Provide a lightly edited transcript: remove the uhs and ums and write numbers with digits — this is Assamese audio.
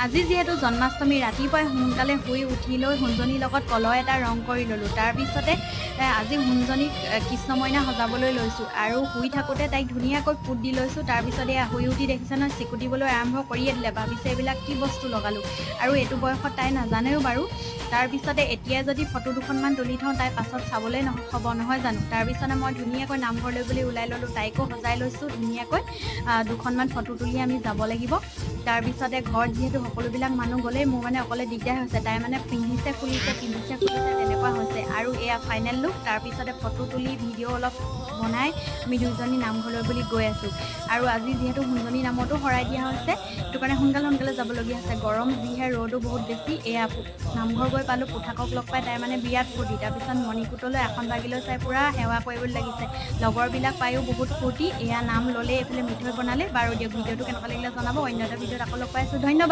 আজি যিহেতু জন্মাষ্টমী, ৰাতিপুৱাই সোনকালে শুই উঠি লৈ সোণজনীৰ লগত কলহ এটা ৰং কৰি ল'লোঁ। তাৰপিছতে আজি সোণজনীক কৃষ্ণমইনা সজাবলৈ লৈছোঁ আৰু শুই থাকোঁতে তাইক ধুনীয়াকৈ ফুট দি লৈছোঁ। তাৰপিছত এয়া শুই উঠি দেখিছে নহয়, চিকুটিবলৈ আৰম্ভ কৰিয়ে দিলে। ভাবিছে এইবিলাক কি বস্তু লগালোঁ আৰু এইটো বয়সত তাই নাজানেও বাৰু। তাৰপিছতে এতিয়া যদি ফটো দুখনমান তুলি থওঁ, তাই পাছত চাবলৈ হ'ব নহয় জানো? তাৰপিছতে মই ধুনীয়াকৈ নামঘৰলৈ বুলি ওলাই ল'লোঁ। তাইকো সজাই লৈছোঁ ধুনীয়াকৈ। দুখনমান ফটো তুলি আমি যাব লাগিব। তাৰপিছতে ঘৰত যিহেতু সকলোবিলাক মানুহ গ'লেই মোৰ মানে অকলে দিগদাৰ হৈছে। তাই মানে পিন্ধিছে খুলিছে, পিন্ধিছে খুলিছে, তেনেকুৱা হৈছে। আৰু এয়া ফাইনেল লুক। তাৰপিছতে ফটো তুলি, ভিডিঅ' অলপ বনাই আমি দুইজনী নামঘৰলৈ বুলি গৈ আছোঁ। আৰু আজি যিহেতু সোণজনী নামতো শৰাই দিয়া হৈছে, সেইটো কাৰণে সোনকালে সোনকালে যাবলগীয়া হৈছে। গৰম যিহে, ৰ'দো বহুত বেছি। এয়া নামঘৰ গৈ পালোঁ। পুথাকক লগ পাই তাই মানে বিৰাট ফূৰ্তি। তাৰপিছত মণিকূটলৈ আসন ভাগিলৈ চাই পূৰা সেৱা কৰিবলৈ লাগিছে। লগৰবিলাক পায়ো বহুত ফূৰ্তি। এয়া নাম ল'লে, এইফালে মিঠৈ বনালে। বাৰু দিয়ক, ভিডিঅ'টো কেনেকুৱা লাগিলে জনাব। অন্য এটা ভিডিঅ'ত আকৌ লগ পাইছোঁ। ধন্যবাদ।